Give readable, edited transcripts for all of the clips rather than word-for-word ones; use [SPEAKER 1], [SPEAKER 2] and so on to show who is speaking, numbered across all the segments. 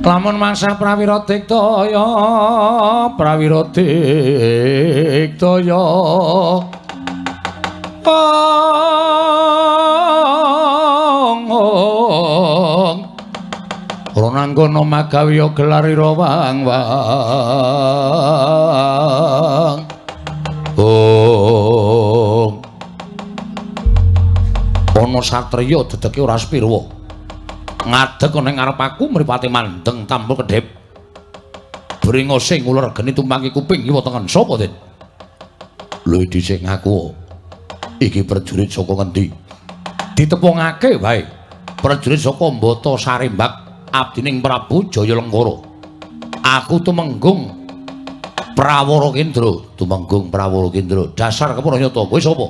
[SPEAKER 1] Lamun mangsah prawira diktaya, prawira diktaya. Ong. Ronanggana magawiya gelarira wang wang. Ong. Ana satriya dedeke ora sepirwa. Ngadeg ana ing ngarep aku mripate mandeng tanpa kedhip. Bringose nguler geni tumpangi kuping kiwa tengen. Sapa, Den? Lho dhisik ngaku. Iki prajurit saka ngendi? Ditepungake wae. Prajurit saka Mbata Sarimbak abdining Prabu Jaya Lengkara. Aku tumenggung Prawara Kendra, tumenggung Prawara Kendra. Dasar kepara nyata kowe sapa?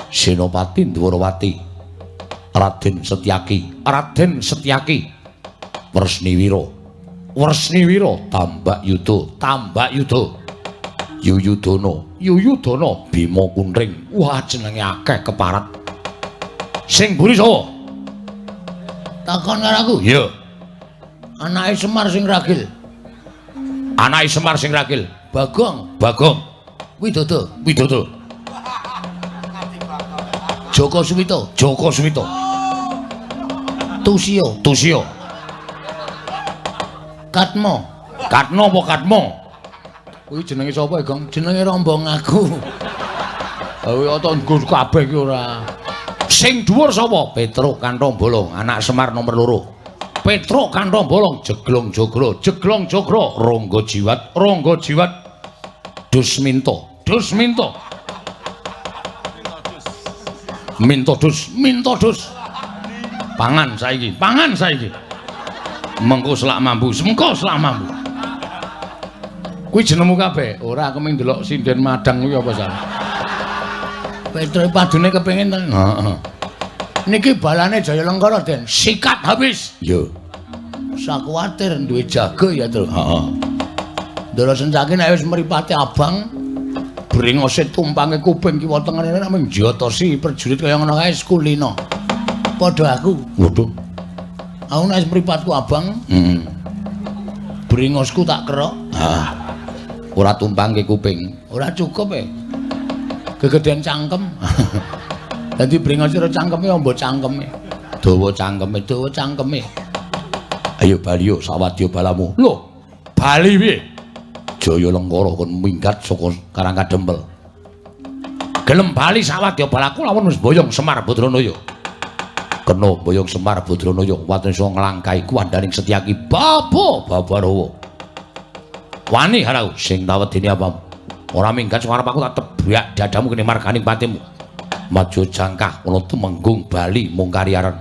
[SPEAKER 1] Senopati Ndwarawati. Raden Setyaki, Raden Setyaki. Wresniwira. Wresniwira Tambak Yuda, Tambak Yuda. Yuyudana, Yuyudana Bima Kuntring. Wah, jenenge akeh keparat. Sing mburi sapa?
[SPEAKER 2] Takon karo aku.
[SPEAKER 1] Iya.
[SPEAKER 2] Anake Semar sing ragil.
[SPEAKER 1] Anake Semar sing ragil.
[SPEAKER 2] Bagong,
[SPEAKER 1] Bagong.
[SPEAKER 2] Widodo,
[SPEAKER 1] Widodo.
[SPEAKER 2] Joko Suwito,
[SPEAKER 1] Joko Suwito.
[SPEAKER 2] Tusio,
[SPEAKER 1] Tusio.
[SPEAKER 2] Katmo.
[SPEAKER 1] Katno apa Katmo? Kuwi jenenge sapa, Gong?
[SPEAKER 2] Jenenge rombong aku.
[SPEAKER 1] Ha kuwi tanggo kabeh iki ora. Sing dhuwur sapa? Petruk Kanthong Bolong, anak Semar nomor 2. Petruk Kanthong Bolong, Jeglong Jogro, Jeglong Jogro, Ronggo Jiwat, Ronggo Jiwat. Dusminto, Dusminto. Minto dus, minto dus. Pangan saiki, pangan saiki. Mengko selak mambu, mengko selak mambu. Kuwi jenengmu kabeh? Ora, aku mung ndelok sinden madang kuwi apa salah.
[SPEAKER 2] Petruk padune kepengin to.
[SPEAKER 1] Heeh.
[SPEAKER 2] Niki balane Jaya Lengkara, Den.
[SPEAKER 1] Sikat habis. Iya.
[SPEAKER 2] Sak kuwatir duwe jago ya, Tru.
[SPEAKER 1] Heeh.
[SPEAKER 2] Ndara Sencaki nek wis mripate abang, bringose tumpange kuping kiwa tengene nek mung njotosi prajurit kaya ngono kae kulino. Padha aku.
[SPEAKER 1] Waduh.
[SPEAKER 2] Aku nek wis mripatku abang,
[SPEAKER 1] heeh.
[SPEAKER 2] Bringosku tak kerok.
[SPEAKER 1] Heeh. Ora tumpangke kuping.
[SPEAKER 2] Ora cukup e. Gegedean cangkem. Dadi bringos ora cangkeme amba cangkeme.
[SPEAKER 1] Dawa cangkeme,
[SPEAKER 2] dawa cangkeme.
[SPEAKER 1] Ayo bali yo sawadya balamu. Lho, bali piye? Jaya Lengkara kon minggat saka Karang Kadempel. Gelem bali sawadya balaku lamun wis boyong Semar Badranaya. Kena boyong Semar Badranaya watun iso nglangkai kuwandaning Setyaki Bapa Babarawa. Wani harau sing tawedene apamu. Ora minggat saka arep aku tak tebak dadamu kene marganing patimu. Maju jangkah ana tumenggung bali mung kariaran.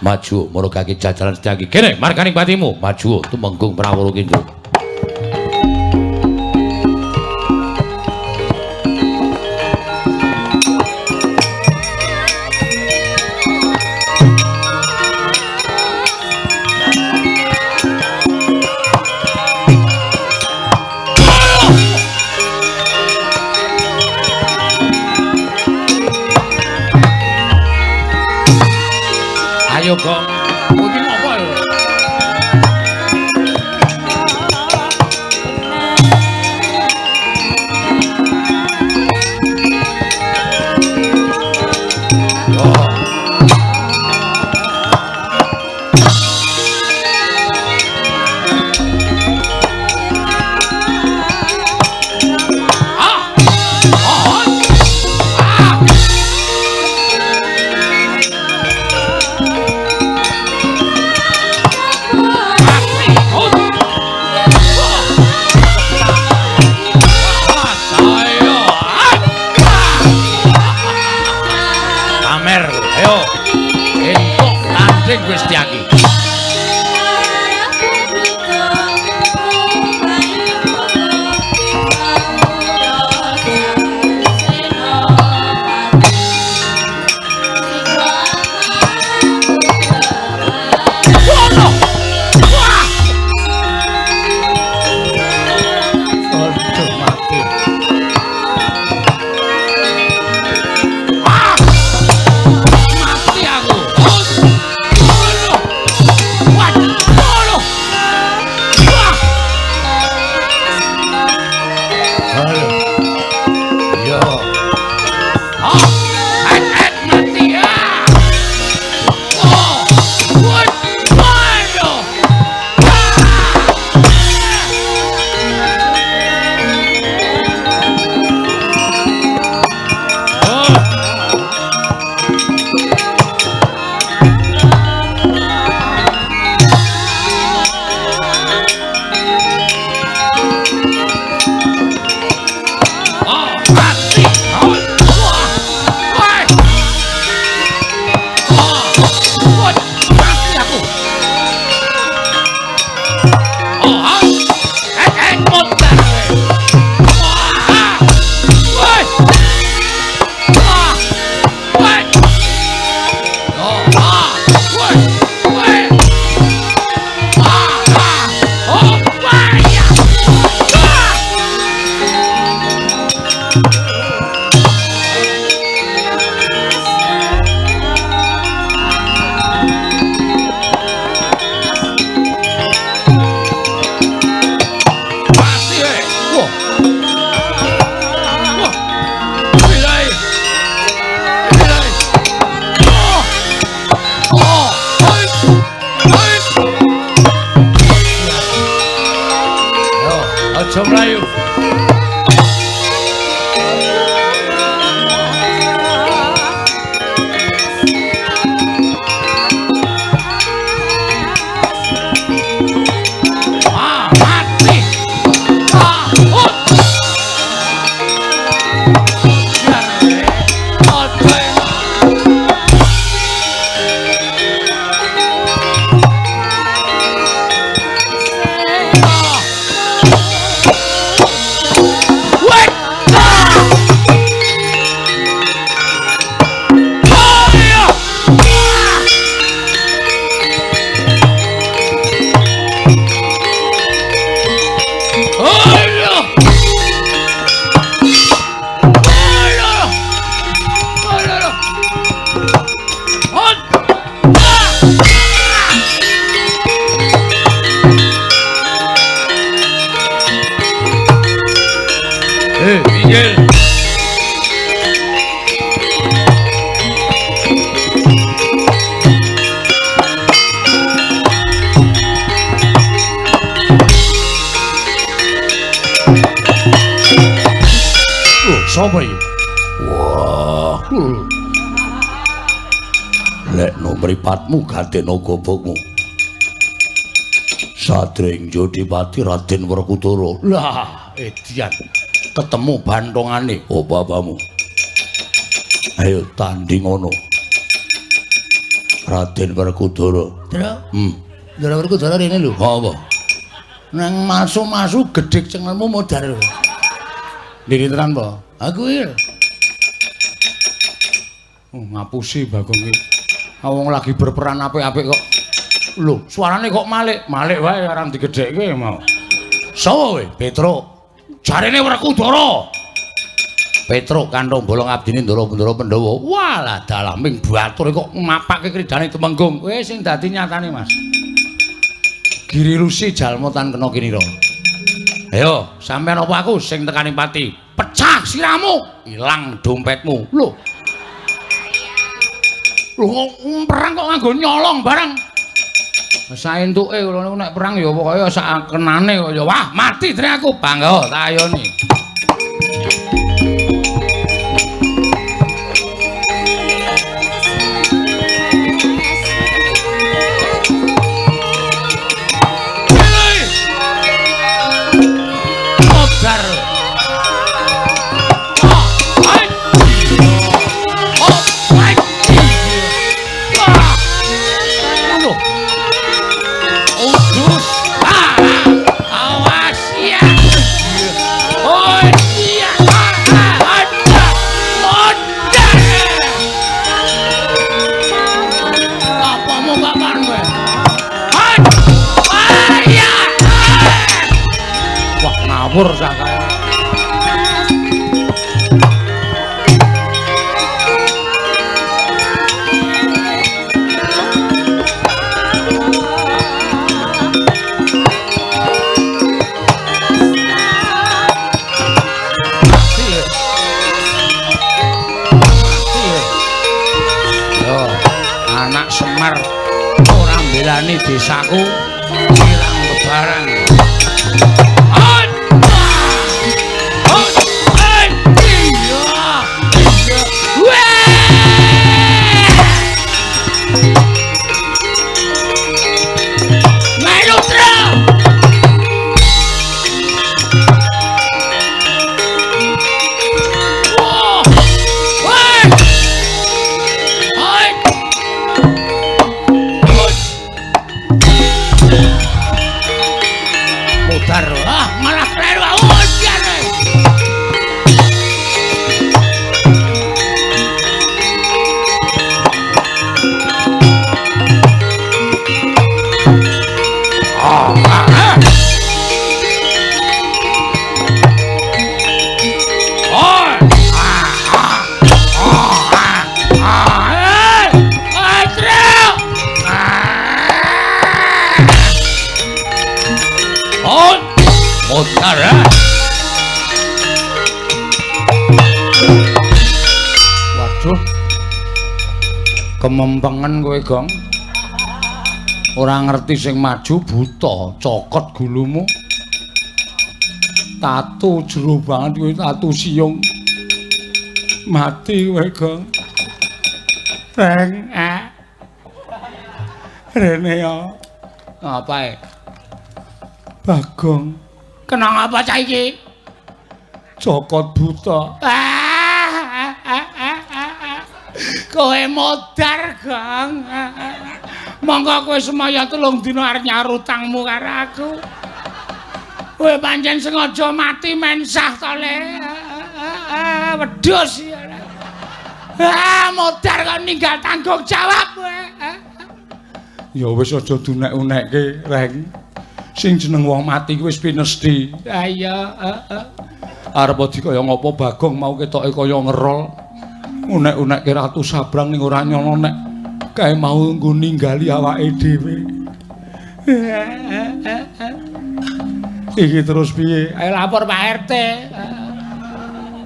[SPEAKER 1] Maju marogake jajaran Setyaki. Kene marganing patimu. Maju tumenggung Prawara Kendra. Ayo Gong, iki ngopo ya? Mati aku. Aja mlayu. Ah, mati. Ah, ut. Sapa iki? Wah. Lekno mripatmu gadeno gobokmu. Sadring Jodipati Raden Werkudara. Lah, edian. Ketemu bantongane apa apamu? Ayo tanding ngono. Raden Werkudara.
[SPEAKER 2] Ndra. Ndra Werkudara rene lho.
[SPEAKER 1] Apa?
[SPEAKER 2] Nang masu-masu gedhek cengelmu modar.
[SPEAKER 1] Diri tenan po?
[SPEAKER 2] Aku iki.
[SPEAKER 1] Oh, ngapusi Bagong iki. Wong lagi berperan apik-apik kok. Lho, suarane kok malik. Malik wae aran digedhekke mau. Sapa kowe? Petruk. Jarene Werkudara. Petruk kanthong bolong abdine Ndara-Ndara Pandhawa. Walah dalah ming batur kok mapake kridane Temenggung. Wis sing dadi nyatane, Mas. Giri Rusi jalma tan kena kinira. Ayo, sampean apa aku sing tekani pati? Pecah siramu, ilang dompetmu. Lho. Lho kok perang kok nganggo nyolong barang. Saentuke kula niku nek perang ya pokoke sak kenane kok ya. Wah, mati jere aku. Bangga tak ayoni. Ngawur sakae. Yo, anak Semar ora mbelani desaku ilang bebarang. Waduh. Kemempengen kowe, Gong. Ora ngerti sing maju buta, cokot gulumu. Tatu jero banget kuwi tatu siung. Mati kowe, Gong. Reng. Rene ya. Ngapae? Bagong. Kena ngapa cah iki? Cokot buta. Kowe modar, Gong. Monggo kowe semaya 3 dina arep nyaur utangmu karo aku. Kowe pancen sengaja mati mensah to, Le. Wedhus. Modar kok ninggal tanggung jawab kowe. Ya wis aja dunek-unekke, Reng. Sing jeneng wong mati kuwi wis pinesthi. Ha iya, heeh. Arep dikaya ngapa Bagong mau ketoke kaya ngerol. Unek-unekke Ratu Sabrang ning ora nyono nek kae mau nggo ninggali awake dhewe. Iki terus piye? Ayo lapor Pak RT.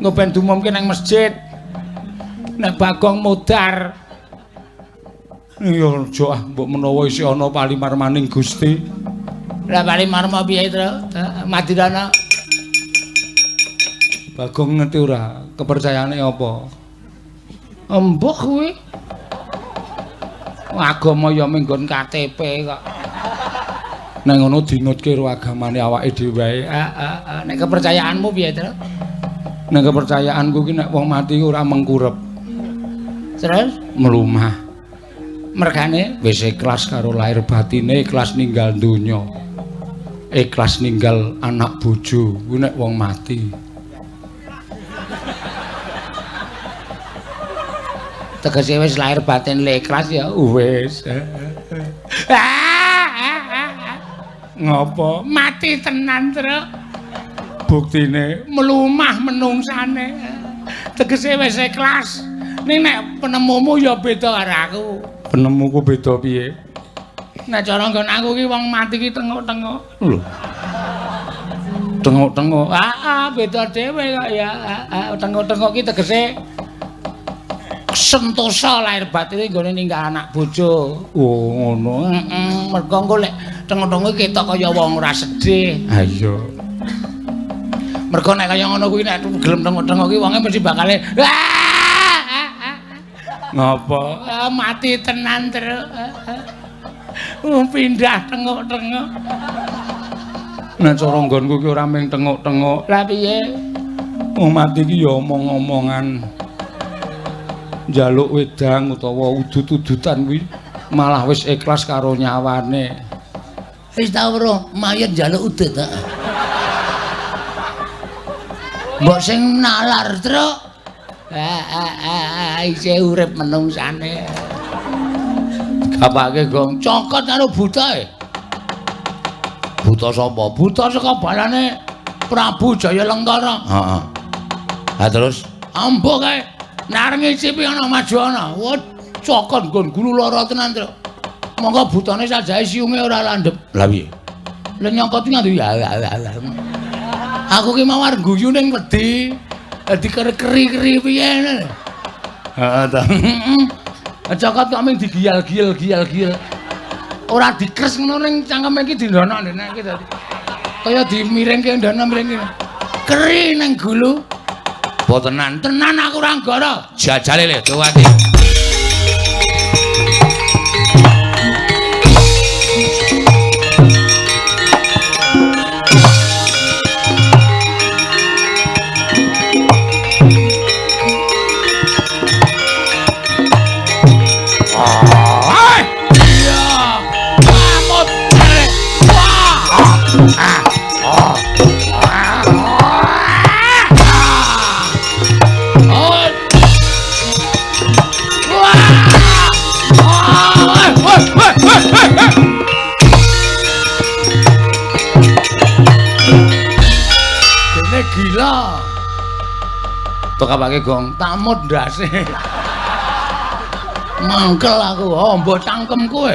[SPEAKER 1] Engko ben diumumke nang masjid. Nek Bagong modar. Ya aja ah, mbok menawa isih ana palimarmaning Gusti. Lah palimarma piye, Tru? Madirana. Bagong ngerti ora kepercayaane apa? Embuh kuwi. Agama ya minggon KTP kok. Nek ngono dinutke karo agamane awake dhewe wae. Heeh, nek kepercayaanmu piye, Tru? Nek kepercayaanku ki nek wong mati ora mengkurep. Terus mlumah. Mergane wis ikhlas karo lahir batine, ikhlas ninggal donya. Ikhlas ninggal anak bojo kuwi nek wong mati. Tegese wis lahir batin le ikhlas ya wis. Ngopo? Mati tenan, Tru. Buktine mlumah menungsane. Tegese wis ikhlas. Ning nek penemumu ya beda karo aku. Penemuku beda piye? Nek cara nggon aku ki wong mati ki tengok-tengok. Lho. Tengok-tengok. Heeh, beda dhewe kok ya. Heeh, tengok-tengok ki tegese sentosa lahir batine nggone ninggal anak bojo. Oh, ngono. Heeh, mergo engko lek tengok-tengok ketok kaya wong ora sedih. Ha iya. Mergo nek kaya ngono kuwi nek gelem tengok-tengok ki wonge mesti bakale ngapa? Mati tenan, Tru. Pindah tengok-tengok. Nek cara nggonku ki ora mung tengok-tengok. Lah piye? Wong mati ki ya omong-omongan. Njaluk wedang utawa udut-udutan kuwi malah wis ikhlas karo nyawane.
[SPEAKER 2] Wis tau weruh mayit njaluk udut ta? Mbok sing nalar, Tru. Isih urip menungsane.
[SPEAKER 1] Gapake, Gong? Cokot karo buta e. Buta sapa? Buta saka balane Prabu Jayalengkara. Heeh. Ha terus ambo kae nek arep ngicipi ana maju ana. Wah, cokot nggon gulu lara tenan, Tru. Monggo butane sajae siunge ora landhep. Lah piye?
[SPEAKER 2] Lah nyokot ki ya. Aku ki mau arep guyu ning wedi. Dadi keri-keri piye ngene.
[SPEAKER 1] Heeh ta.
[SPEAKER 2] Heeh. Cokot kok mung digiyal-giyal-giyal-giyal. Ora dikres ngono ning cangkeme iki dindonok ndene iki dadi. Kaya dimiringke ndono miringke. Keri ning gulu.
[SPEAKER 1] Apa tenan?
[SPEAKER 2] Tenan aku ora nggoro.
[SPEAKER 1] Jajale le tuwati.
[SPEAKER 2] Gila. Tokapake Gong, tamut ndase. Mangkel aku, ombo cangkem kowe.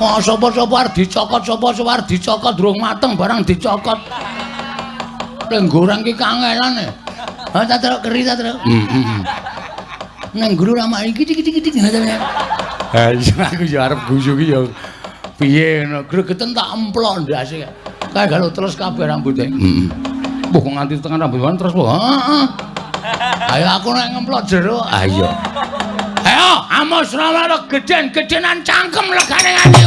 [SPEAKER 2] Wah, sapa-sapa arep dicokot, sapa-sapa arep dicokot durung mateng barang dicokot. Lek goreng ki kangelan e. Ha ta truk keri ta truk.
[SPEAKER 1] Heeh.
[SPEAKER 2] Nang guru ramah iki iki iki.
[SPEAKER 1] Ha iya aku ya arep guyu ki ya piye ngono.
[SPEAKER 2] Gregeten tak emplok ndase. Kae galo terus kabeh rambute.
[SPEAKER 1] Heeh. Mbah kok nganti tekan rambut terus kok. Heeh. Ayo aku nek ngemplok jero. Ayo. Ayo Amos Rawara gedhen-gedhenan cangkem legane nganti.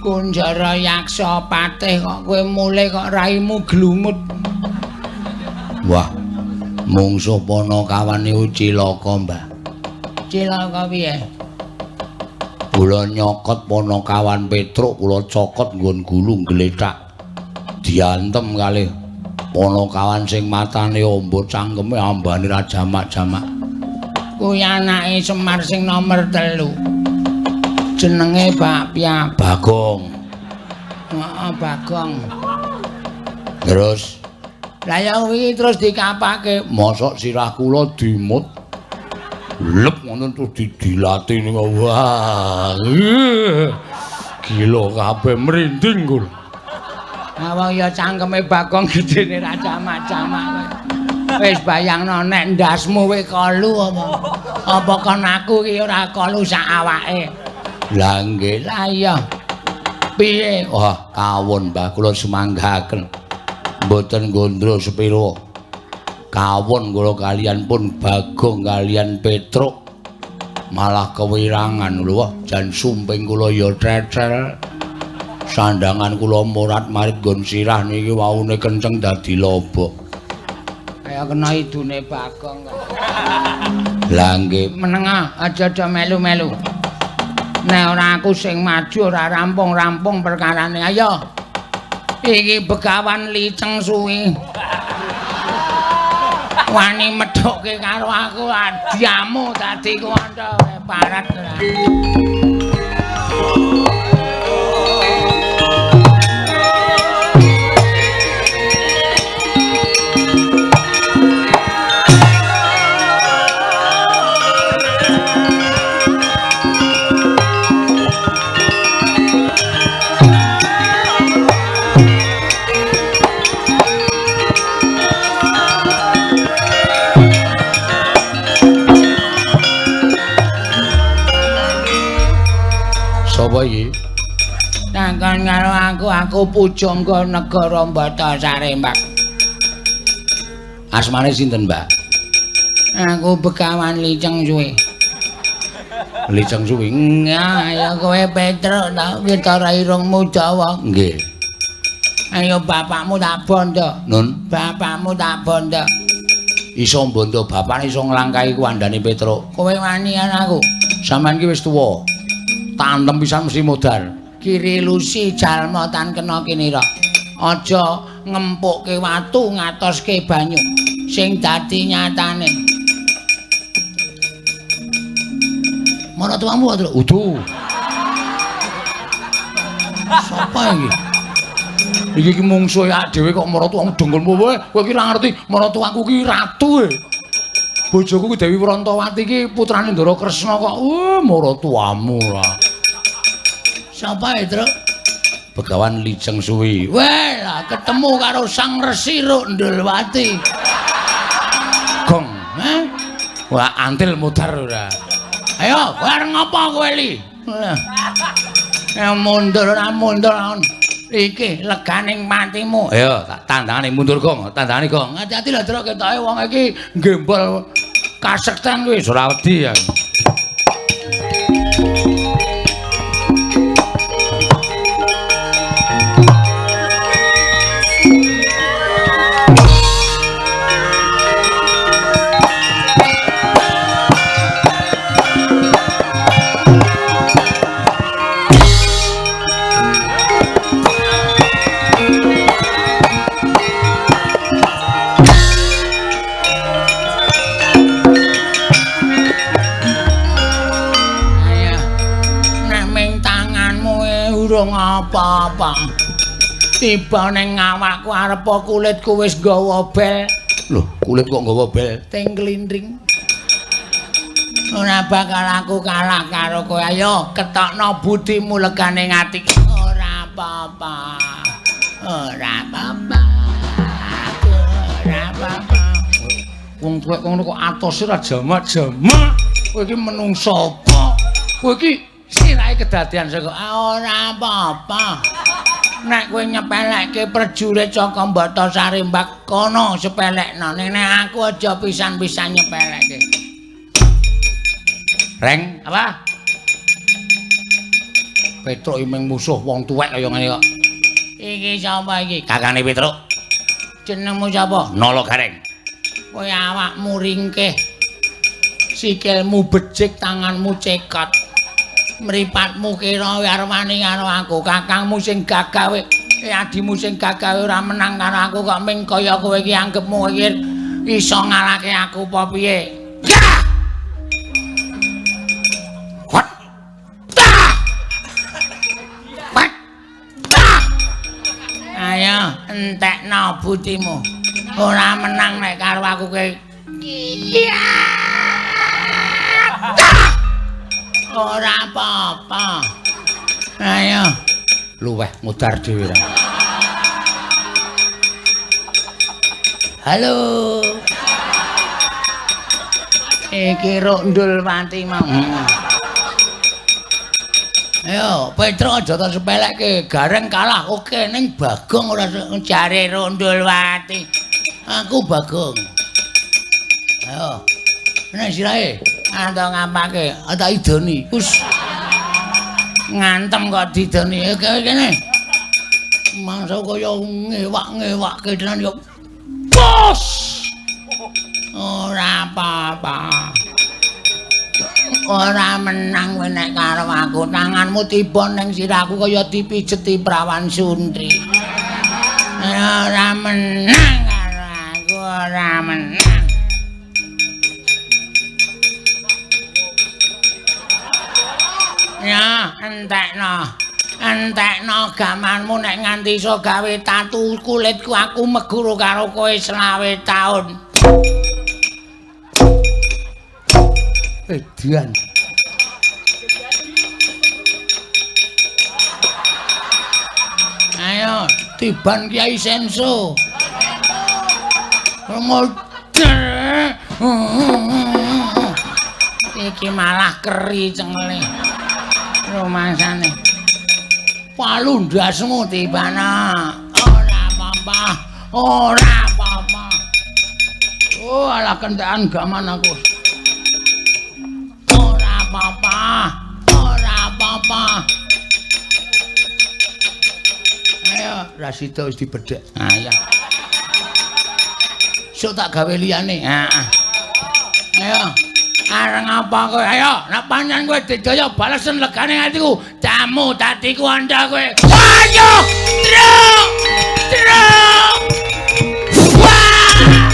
[SPEAKER 2] Kunjara Yaksa Patih kok kowe mulih kok raimu glumut.
[SPEAKER 1] Wah, mungsuh Panakawan niku cilaka, Mbah.
[SPEAKER 2] Cilaka piye?
[SPEAKER 1] Kula nyokot Panakawan Petruk, kula cokot nggon gulu glethak. Diantem kalih Panakawan sing matane amba cangkeme ambane ra jamak-jamak.
[SPEAKER 2] Kuwi anake Semar sing nomer 3. Jenenge Bakpia
[SPEAKER 1] Bagong.
[SPEAKER 2] Heeh, Bagong.
[SPEAKER 1] Terus
[SPEAKER 2] lah ya kuwi terus dikapake.
[SPEAKER 1] Mosok sirah kula dimut. Lep ngono terus didilati niku. Wah. Gila kabeh merinding kula.
[SPEAKER 2] Ah wong ya cangkeme Bagong gedene ra jamak-jamak. Wis bayangno nek ndasmu kowe kolu apa? Apa kon aku iki ora kolu sak awake?
[SPEAKER 1] Lah nggih,
[SPEAKER 2] lah iya.
[SPEAKER 1] Piye? Wah, kawon Mbah kula sumanggaken. Mboten gondro sepiro. Kawon kula kalian pun Bagong kalian Petruk malah kewirangan lho. Wah, jan sumping kula ya trethel. Sandangan kula morat-marit nggon sirah niki waune kenceng dadi lobok.
[SPEAKER 2] Kaya kena idune Bagong kok.
[SPEAKER 1] Lah nggih,
[SPEAKER 2] menengah aja-aja melu-melu. Nek ora aku sing maju ora rampung-rampung perkarane. Ayo. Iki Begawan Liceng Suwi. Wani medhokke karo aku adiamu dadi kuwanda parat.
[SPEAKER 1] Sapa iki?
[SPEAKER 2] Takon karo aku, aku pujangga negara Batasari, Mbak.
[SPEAKER 1] Asmane sinten, Mbak?
[SPEAKER 2] Aku Begawan Liceng Suwi.
[SPEAKER 1] Liceng Suwi.
[SPEAKER 2] Nah, ya kowe Petruk ta ketara irungmu dawa.
[SPEAKER 1] Nggih.
[SPEAKER 2] Ayo bapakmu tak bondo.
[SPEAKER 1] Nun,
[SPEAKER 2] bapakmu tak bondo.
[SPEAKER 1] Iso mbondo bapakne iso nglangkahi kuwandane Petruk.
[SPEAKER 2] Kowe wani aku.
[SPEAKER 1] Sampeyan ki wis tuwa. Tantem pisan mesti modar.
[SPEAKER 2] Kiri lusi jalma tan kena kinira. Aja ngempukke watu ngatoske banyu sing dadi nyatane.
[SPEAKER 1] Maratuamu wae udu. Sapa iki? Iki ki mungsuhe awake dhewe kok maratuamu dengkulmu kowe. Kowe ki ora ngerti maratuaku ki ratu e. Bojoku ki Dewi Wrantawati ki putrane Ndara Kresna kok. Maratuamu lah.
[SPEAKER 2] Sapa e, Truk?
[SPEAKER 1] Begawan Liceng Suwi.
[SPEAKER 2] Weh, lah ketemu karo Sang Resi Rukndulwati.
[SPEAKER 1] Gong, eh? Wah, antil mudar ora.
[SPEAKER 2] Ayo, kowe arep ngopo kowe li? Mundur ora mundur. Iki leganing patimu.
[SPEAKER 1] Ayo, tak tandangane mundur gong, tandangane gong.
[SPEAKER 2] Hati-hati lho, Truk, ketoke wong iki gembol
[SPEAKER 1] kasekten kuwi ora wedi ya.
[SPEAKER 2] Apa-apa. Tiba ning awakku arepa kulitku wis nggawa bel.
[SPEAKER 1] Lho, kulit kok nggawa bel?
[SPEAKER 2] Ting klindring. Ora bakal aku kalah karo kowe. Ayo ketokno budimu legane ati. Ora apa-apa. Ora apa-apa. Ora apa-apa.
[SPEAKER 1] Wong tuwek ngono kok atose ora jamak-jamak. Kowe iki menungso apa? Kowe iki
[SPEAKER 2] sirahe kedadian saka ora apa-apa. Nek kowe nyepelekke prajurit saka Batasari Mbak kono sepelekno. Nek aku aja pisan-pisan nyepelekke.
[SPEAKER 1] Reng,
[SPEAKER 2] apa?
[SPEAKER 1] Petruk iming musuh wong tuwek kaya ngene kok.
[SPEAKER 2] Iki sapa iki?
[SPEAKER 1] Kakane Petruk.
[SPEAKER 2] Jenengmu sapa?
[SPEAKER 1] Nala Gareng.
[SPEAKER 2] Kowe awakmu ringkih. Sikilmu becik, tanganmu cekot. Mripatmu kira arep wani karo aku, kakangmu sing gagah adimu sing gagah ora menang karo aku kok ming kaya kowe iki anggepmu iki iso ngalahke aku apa piye? Yah!
[SPEAKER 1] Wat!
[SPEAKER 2] Tah! Wat! Tah! Ayo entekno butimu. Ora menang nek karo aku kowe. Tah! Ora apa-apa. Ayo.
[SPEAKER 1] Luweh mudar dhewe ra.
[SPEAKER 2] Halo. Iki Rondul Pati mau. Ayo, Petruk aja tak sepelekke. Gareng kalah oke ning Bagong ora jare Rondul Wati. Aku Bagong. Ayo. Nek sirahe anto ngapake? Tak idoni. Wis. Ngantem kok didoni. Kene. Mangsa kaya ngewak-ngewakke tenan yo. Bos. Ora apa-apa. Ora menang kowe nek karo aku. Tanganmu tiba ning sirahku kaya dipijeti prawan suntri. Ora menang karo aku, ora menang. Ya, entekno. Entekno gamanmu nek nganti iso gawe tatu kulitku aku meguru karo kowe 25 taun.
[SPEAKER 1] Edan.
[SPEAKER 2] Ayo, tiban Kiai Senso. Model. Iki malah keri cengele. Rumasane. Palu ndasmu tibana. Ora apa-apa. Ora apa-apa.
[SPEAKER 1] Oh, alah kentekan gaman aku.
[SPEAKER 2] Ora apa-apa. Ora apa-apa. Ayo,
[SPEAKER 1] Rasida wis dibedhek.
[SPEAKER 2] Ayo. Sok tak gawe liyane. Heeh. Ayo. Areng apa kowe? Ayo, nek pancen kowe didaya balesen legane atiku. Jamu dadiku anda kowe. Ayo, Truk! Truk! Wah!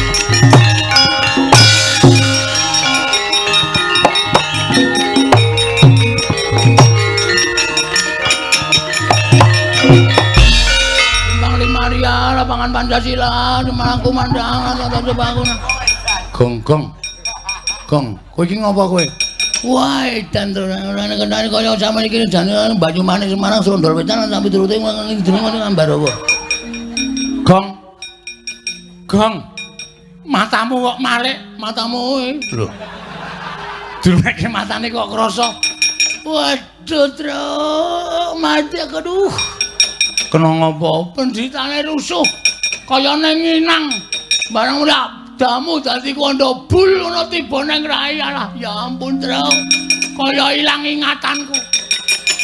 [SPEAKER 2] Bang Limaria, lapangan Pancasila, Semarang kumandang, atau bangun.
[SPEAKER 1] Gong gong. Gong, kowe iki ngopo kowe?
[SPEAKER 2] Wah, edan to ora kendane kaya sampeyan iki jane Banyumanik Semarang Srondol Wetan sampe turute ngene jenenge Ambarawa.
[SPEAKER 1] Gong. Gong. Matamu kok malik, matamu kowe. Lho. Dureke matane kok krasa.
[SPEAKER 2] Waduh, Truk, mati aku aduh.
[SPEAKER 1] Kena ngopo?
[SPEAKER 2] Pendritane rusuh. Kaya ning nginang. Barang ora damu dadi kondo bul ngono tiba nang rai alah ya ampun Truk. Kaya ilang ingatanku.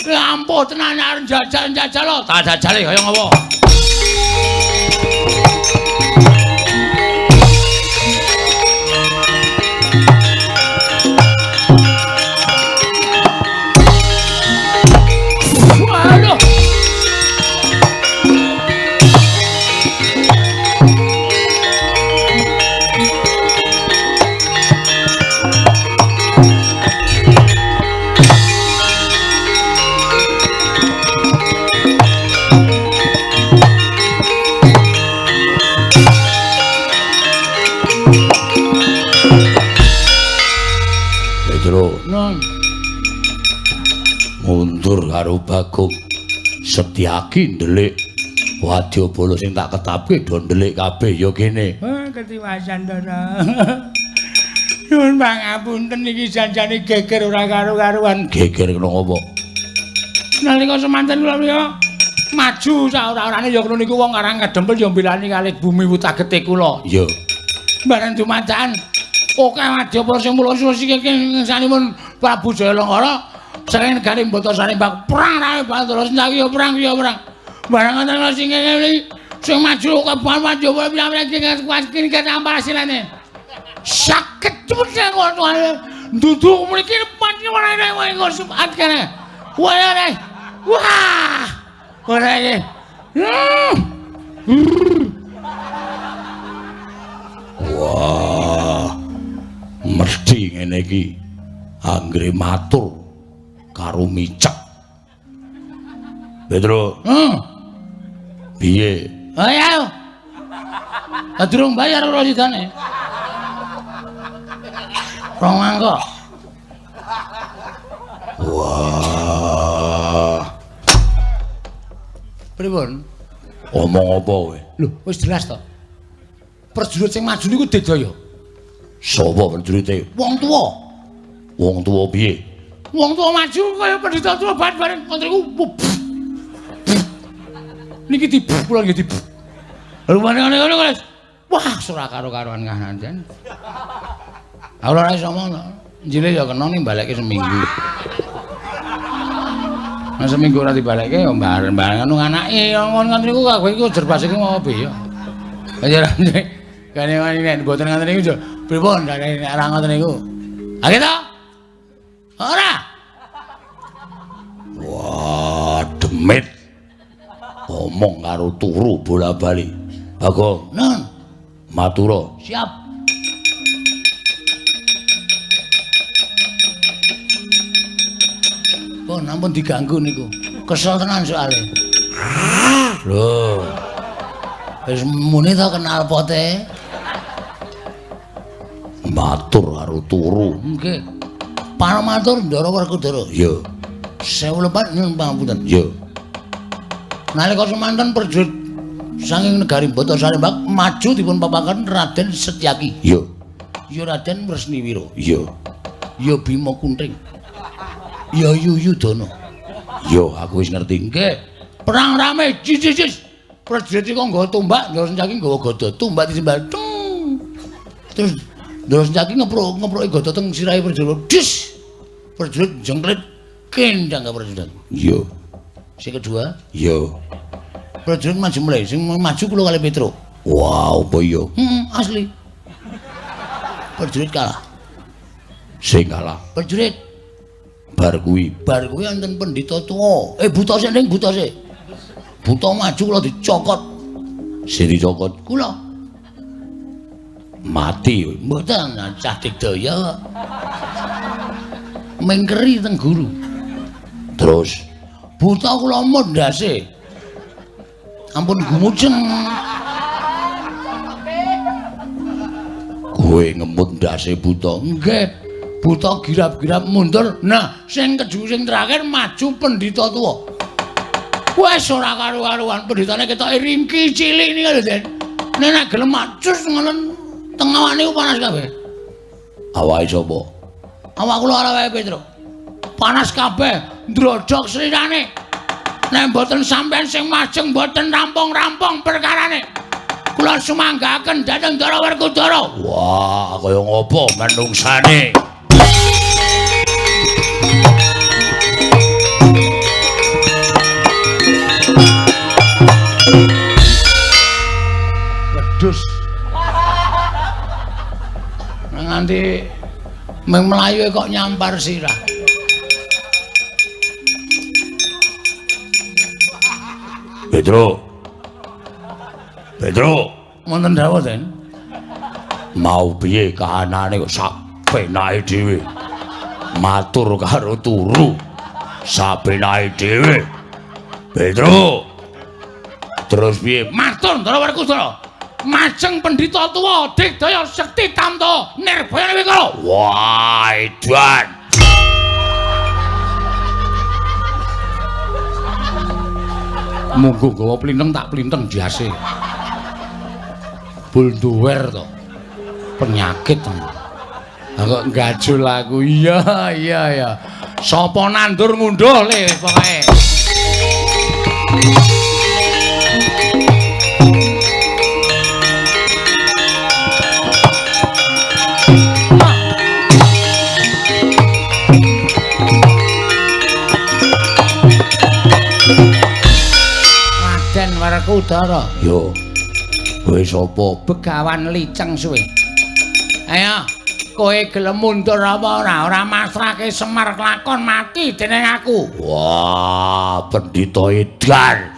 [SPEAKER 2] Ya ampun tenan arep jajal-jajal lho.
[SPEAKER 1] Tak jajale kaya ngopo?
[SPEAKER 2] Waduh.
[SPEAKER 1] Petro.
[SPEAKER 2] Nun.
[SPEAKER 1] Mundur karo Bagong. Setyaki ndelik wadyabala sing tak ketapke do ndelik kabeh ya kene.
[SPEAKER 2] Oh, ketiwasan Ndara. Nyuwun pangapunten iki janjane geger ora karo-karuan.
[SPEAKER 1] Geger kena apa?
[SPEAKER 2] Nalika semanten kula menika maju sak ora-orane ya kula niku wong Karang Kadempel ya mbelani kalih bumi wutagete kula.
[SPEAKER 1] Iya.
[SPEAKER 2] Bareng dumadakan akeh wadyabala sing mula siki ngesanipun Prabu Jayanegara sering negari Batasari Mbak perang rae Bathara Sencaki ya perang ya perang. Bareng ngoten sing ngene sing maju akeh banget wadyabala pirang-pirang kene kamparasilane. Saged cepet ngono nduduk mriki pancen ora ora sumat kene. Wah. Wah. Ora iki.
[SPEAKER 1] Wah. Mesti ngene iki. Anggere matur karo micek. Petro. Piye?
[SPEAKER 2] Ayo. Lah durung bayar ora sidane. Rong mangkok.
[SPEAKER 1] Wah.
[SPEAKER 2] Pripun?
[SPEAKER 1] Omong apa kowe?
[SPEAKER 2] Lho, wis jelas to. Prajurit sing maju niku Digdaya.
[SPEAKER 1] Sapa prajurite?
[SPEAKER 2] Wong tuwa.
[SPEAKER 1] Wong tuwa piye?
[SPEAKER 2] Wong tuwa maju kaya pendhita tuwa bareng ngoten niku. Niki di kula nggih di. Rupane ngene ngono. Wah, ora karo-karuan kahanan jan. Aku ora iso omong. Njile ya kena ning balekke seminggu. Nah seminggu ora dibalekke ya bareng-bareng anu anake ngono ngoten niku kowe iku jerbas iki mau piye ya. Ya kene nek mboten ngoten niku yo pripun nek ora ngoten niku. Ha gitu? Ora.
[SPEAKER 1] Wah, demit. Omong karo turu bola-bali. Bagong,
[SPEAKER 2] nun.
[SPEAKER 1] Matura.
[SPEAKER 2] Siap. Pun ampun diganggu niku. Kesel tenan soalé.
[SPEAKER 1] Lho.
[SPEAKER 2] Wis muni to kenal pote.
[SPEAKER 1] Matur karo turu.
[SPEAKER 2] Nggih. Paramatur Ndara Werkudara.
[SPEAKER 1] Iya.
[SPEAKER 2] Sewu lepat nyuwun pangapunten.
[SPEAKER 1] Iya.
[SPEAKER 2] Nalika semanten prajurit saking negari Batasari Mbak maju dipun papaken Raden Setyaki.
[SPEAKER 1] Iya.
[SPEAKER 2] Ya Raden Wresniwira.
[SPEAKER 1] Iya.
[SPEAKER 2] Ya Bima Kunting. Ya Yuyudana.
[SPEAKER 1] Ya aku wis ngerti.
[SPEAKER 2] Nggih. Perang rame jis-jis. Prajurit iku nggawa tombak, Ndara Setyaki nggawa gada, tombak disembah. Terus Ndara Setyaki ngepruk-ngepruki gada teng sirahe prajurit. Dis. Prajurit jengklit kendang ka prajurit.
[SPEAKER 1] Iya.
[SPEAKER 2] Sing kedua,
[SPEAKER 1] iya.
[SPEAKER 2] Prajurit maju mulai, sing maju kula kali Petro.
[SPEAKER 1] Wah, apa iya?
[SPEAKER 2] Asli. Prajurit kalah.
[SPEAKER 1] Sing kalah.
[SPEAKER 2] Prajurit
[SPEAKER 1] bar kuwi,
[SPEAKER 2] bar kuwi wonten pendhita tuwa. Buta sik ning buta sik. Buta maju kula dicokot.
[SPEAKER 1] Sing dicokot
[SPEAKER 2] kula.
[SPEAKER 1] Mati.
[SPEAKER 2] Mboten cah Digdaya. Mengkeri teng guru.
[SPEAKER 1] Terus
[SPEAKER 2] buta kula mondase. Ampun gumujeng.
[SPEAKER 1] Kowe ngemut ndase buta.
[SPEAKER 2] Nggih. Buta girap-girap mundur. Nah, sing kedua sing terakhir maju pendhita tuwa. Wes ora karu-karuan, pendhitane ketoke ringki cilik niku lho, Den. Nek nek gelem macus ngono teng awake niku panas kabeh.
[SPEAKER 1] Awake sapa?
[SPEAKER 2] Awak kula karo awake Petro. Panas kabeh, ndrodhok slirane. Nek mboten sampean sing majeng mboten rampung-rampung perkarane. Kula sumanggaken dhateng Ndara Werkudara.
[SPEAKER 1] Wah, kaya ngopo menungsane?
[SPEAKER 2] Wedhus. Nganti meng mlayu kok nyampar sirah.
[SPEAKER 1] Petro. Petro,
[SPEAKER 2] wonten dawuh, Den.
[SPEAKER 1] Mau piye kahanane kok sak penake dhewe. Matur karo turu sapenake dhewe. Petro. Terus piye?
[SPEAKER 2] Matur Ndara Werkudara. Majeng pendhita tuwa Digdaya Sekti Tamta Nirbaya Wikala.
[SPEAKER 1] Wah, edan.
[SPEAKER 2] Munggo gawa plinteng tak plinteng jase. Bulduwer to. Penyakit to. Kok gajul aku. Iya, iya, iya. Sapa nandur ngunduh le pokoke. Raden Werkudara.
[SPEAKER 1] Yo. Kowe sapa?
[SPEAKER 2] Begawan Liceng suwe. Ayo, kowe gelem mundur apa ora? Ora masrahke Semar kelakon mati dening aku.
[SPEAKER 1] Wah, pendhita edan.